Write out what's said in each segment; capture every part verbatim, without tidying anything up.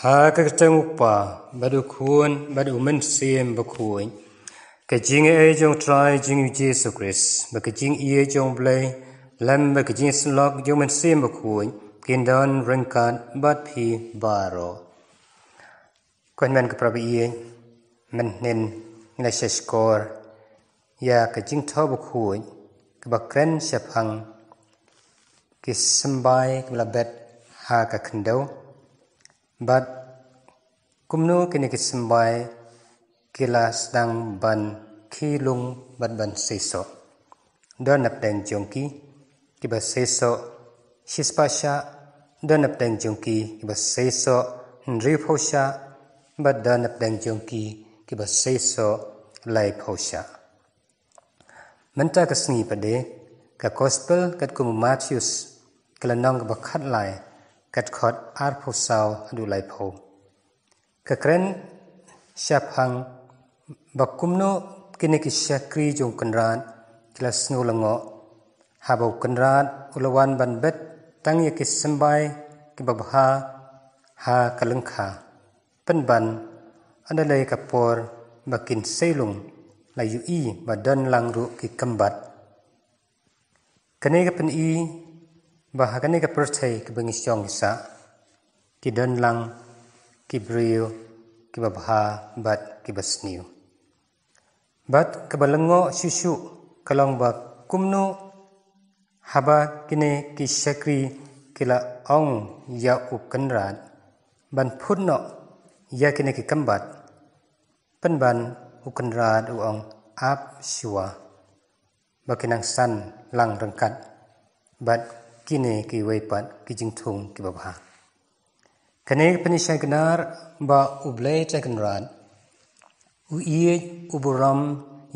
Ha ka kyrteng u Kpa, bad u Khun, bad u Mynsiem Bakhuid. Ka jingaiei jong u Trai jong ngi u Jisu Khrist, bad ka jingïeit jong u Blei, lem bad ka jingïasyllok jong u Mynsiem Bakhuid, kin don ryngkat bad phi baroh. Ko hynmen ko para baieit, mynhynnin ngi la shahshkor ïa ka Jingthoh Bakhuid kaba kren shaphang ki symbai kiba la bet ha ka khyndew, bad kumno kine ki symbai ki la sdang ban khie lung bad ban seisoh. Don napdeng jong ki kiba seisoh shispah shah, don napdeng jong ki kiba seisoh hynriewphew shah, bad don napdeng jong ki kiba seisoh laiphew shah. Mynta ka sngi pat de, ka Gospel katkum u Mathaios, ka lynnong kaba khatlai, ka dkhot arphew saw haduh laiphew. Ka kren shaphang ba kumno kine ki shakri jong u Kynrad ki la sngew lyngngoh haba u Kynrad u la wan ban bet tang ïa ki symbai kiba bha ha ka lyngkha, pynban ynda la ïa ka por ba kin sei lung, la ïohi ba don lang ruh ki kymbat. Kane ka pyni ba ha kane ka pyrthei kaba ngi shong ngi sah, ki don lang ki briew kiba bha bad kiba sniew. Bad kaba lyngngoh shuh shuh ka long ba kumno haba kine ki shakri ki la ong ïa u Kynrad ban phut noh ïa kine ki kymbat, pynban u Kynrad u ong, ap shuwa, ba kin nang san lang ryngkat bad kine kiwei pat ki jingthung kiba bha. Kane ka pyni shai kynnar ba u Blei Trai Kynrad u ïeit, u burom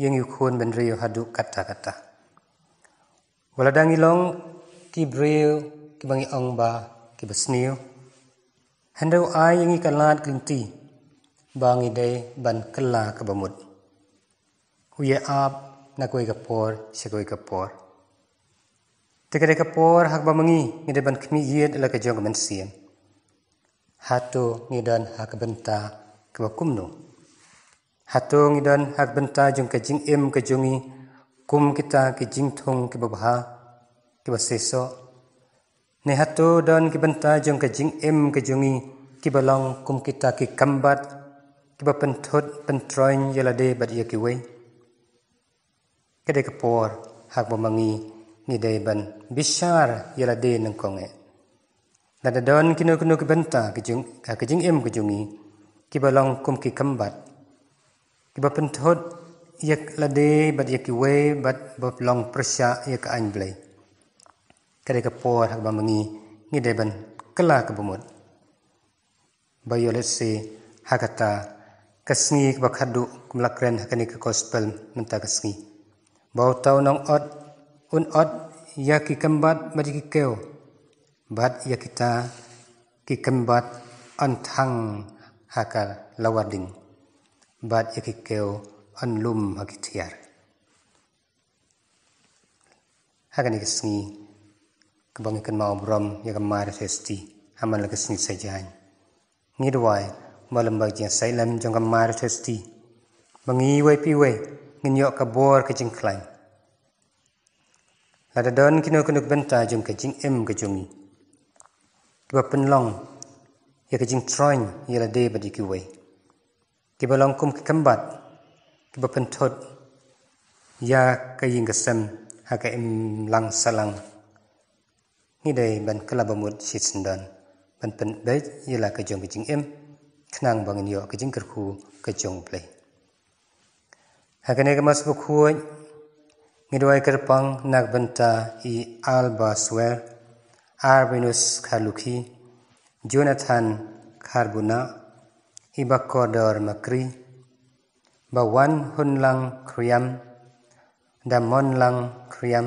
ïa ngi, u khun bynriew haduh katta katta. Wat la dang ngi long ki briew kiba ngi ong ba kiba sniew, hynrei u ai ïa ngi ka lad ka lynti ba ngi dei ban kylla kaba mut. U ïa ap na kawei ka por sha kawei ka por. Te ka dei ka por ha kaba ma ngi ngi dei ban khmih ïit la ka jong ka mynsiem. Hato ngi don ha ka bynta kaba kumno? Hato ngi don ha ka bynta jong ka jingim ka jong ngi kum kita ki jingthung kiba bha kiba seisoh? Ne hato don ki bynta jong ka jingim ka jong ngi kiba long kum kita ki kymbat kiba pynthut pyntroiñ ïa lade bad ïa kiwei? Ka dei ka por ha kaba ma ngi ngi dei ban bishar ïa lade nyngkong eh. Lada don kino kino ki bynta ka jing, ka jingim ka jong ngi kiba long kum ki kymbat kiba pynthut ïa lade bad ïa kiwei bad ba long pyrshah ïa ka aiñ Blei, ka dei ka por ha kaba ma ngi ngi dei ban kylla kaba mut. Ba ïoh lehse ha kata ka sngi kaba khatduh kum la kren ha kane ka Gospel mynta ka sngi, ba uta u nongot un ot ïa ki kymbat bad ïa ki kew, bad ïa kita ki kymbat yn thang ha ka lawar ding, bad ïa ki kew yn lum ha ki thiar. Ha kane ka sngi kaba ngi kynmaw burom ïa ka Mar Thesti ha man la ka sngi Saitjaiñ, ngi duwai ba lem bad ka jingïasaid lem jong ka Mar Thesti, ba ngi iwei pa iwei ngin ïoh ka bor ka jingkhlaiñ. Lada don kino kino ki bynta jong ka jingim ka jong ngi kiba pynlong ïa ka jingtroiñ ïa lade bad ïa kiwei, kiba long kum ki kymbat kiba pynthut ïa ka ïing ka sem ha ka imlang sahlang, ngi dei ban kylla ba mut shisyndon ban pynbeit ïa la ka jong ka jingim, khnang ba ngin ïoh ka jingkyrkhu ka jong U Blei. Ha kane ka Mass bakhuid ngi duwai kyrpang na ka bynta i Alba Swer, Arbinus Kharlukhi, Jonathan Kharbuna, i Bakordor Makri, Bawan Hunlang Khriam, Damonlang Khriam,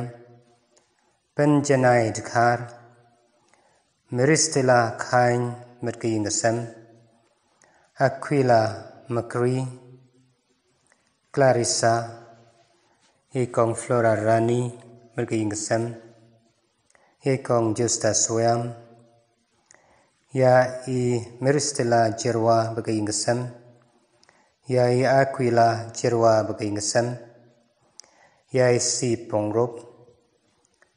Penjanai Dkhar, Meristela Khain, Metkaïing Kasem, Aquila Makri, Clarissa, Yei Kong Flora Rani, Metkaïing Kasem, Yei Kong Justa Swiam, Ïa i Meristela Jerwa bad ka ïing ka sem. Ïa i Aquila Jerwa bad ka ïing ka sem. Ïa i Sipong ruh.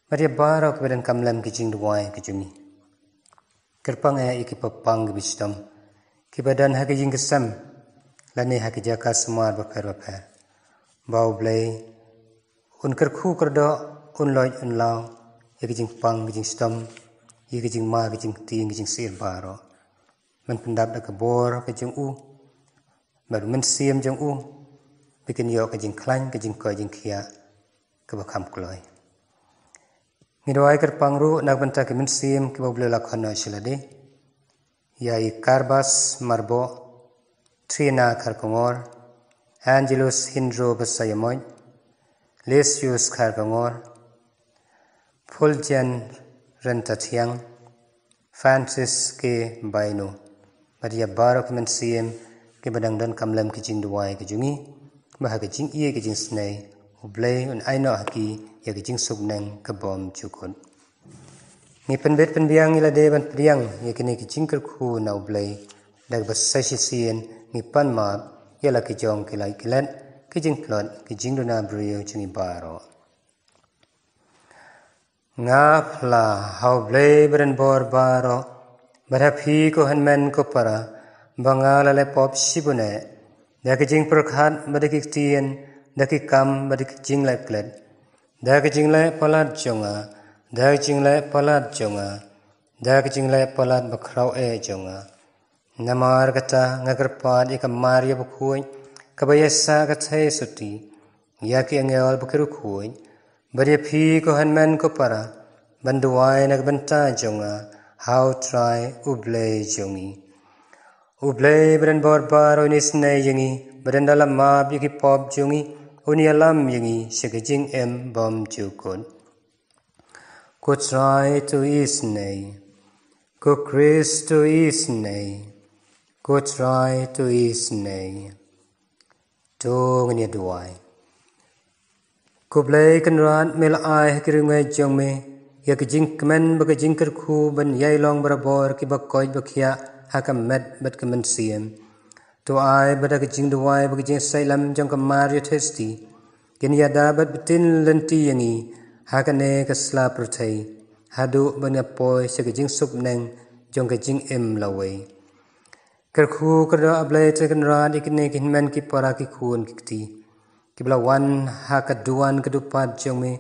Bad ïa baroh kiba donkam lem ki jingduwai ka jong ngi. Kyrpang eh ïa ki ba pang ki ba shitom, kiba don ha ka ïing ka sem lane ha ki jaka sumar bapher bapher, ba U Blei un kyrkhu kyrdoh, un loit un law ïa ki jingpang ki jingshitom, ïa ki jingma ki jingkti, ki jingsyier baroh. Ban pyndap da ka bor ka jong u bad u Mynsiem jong u, ba kin ïoh ka jingkhlaiñ, ka jingkoit jingkhiah kaba kham kloi. Ngi duwai kyrpang ruh na ka bynta ki mynsiem kiba U Blei u la khot noh sha lade. Ïa i Karbas Marboh, Trina Kharkongor, Angelus Hindro Basaiawmoit, Lesius Kharkongor, Fulgen Ryntathiang, Francis K Baino, bad ïa baroh ki mynsiem kiba dang donkam lem ki jingduwai ka jong ngi, ba ha ka jingïeit ka jingisynei U Blei un ai noh ha ki ïa ka jingsuk bneng ka bymjukut. Ngi pynbit pynbiang ïa lade ban pdiang ïa kine ki jingkyrkhu na U Blei, da kaba sa shisien ngi pan map ïa la ki jong ki lait ki let, ki jingtlot, ki jingduna briew jong ngi baroh. Nga phla ha U Blei ba don bor baroh, bad ha phi ko hynmen ko para, ba nga la leh pop shibun eh, da ki jingpyrkhat bad da ki ktien, da ki kam bad da ki jingleh klet, da ki jingleh palat jong nga, da ki jingleh palat jong nga, da ki jingleh palat bakhraw eh jong nga. Namar kata nga kyrpad ïa ka Maria bakhuid, kaba ïaisah ka thei sotti, ïa ki angel bad ki riewkhuid, bad ïa phi ko hynmen ko para, ban duwai na ka bynta jong nga ha U Trai U Blei jong ngi. U Blei ba don bor baroh un isynei ïa ngi, bad ynda la map ïa ki pop jong ngi, un ïalam ïa ngi sha ka jingim bymjukut. Ko Trai to isynei. Ko Khrist to isynei. Ko Trai to isynei. To ngin ïa duwai. Ko Blei Kynrad, me la ai ha ki riewngeit jong me ïa ka jingkmen bad ka jingkyrkhu ban ïai long barabor kiba koit ba khiah ha ka met bad ka mynsiem. To ai ba da ka jingduwai bad ka jingshah lam jong ka Maria Theisotti, kin ïada bad btin lynti ïa ngi ha kane ka sla pyrthei, haduh ban ïa poi sha ka jingsuk bneng jong ka jingim lawei. Kyrkhu kyrdoh, A Blei Trai Kynrad, ïa kine ki hynmen ki para, ki khun ki kti, kiba la wan ha ka duwan ka dupat jong me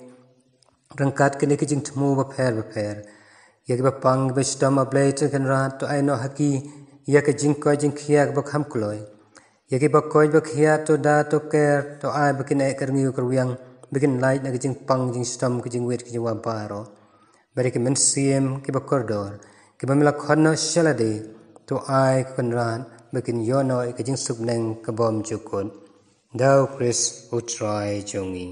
ryngkat kine ki jingthmu bapher bapher. Ïa kiba pang kiba shitom, A Blei Trai Kynrad, to ai noh ha ki ïa ka jingkoit jingkhiah kaba kham kloi. Ïa kiba koit ba khiah, to da to ker, to ai ba kin eh kyrngiew kyrwiang, ba kin lait na ka jingpang jingshitom, ka jingwit ka jingwa baroh. Bad ïa ki mynsiem kiba kordor, kiba me la khot noh sha lade, to ai, ko Kynrad, ba kin ïoh noh ïa ka jingsuk bneng ka bymjukut. Da U Khrist U Trai jong ngi.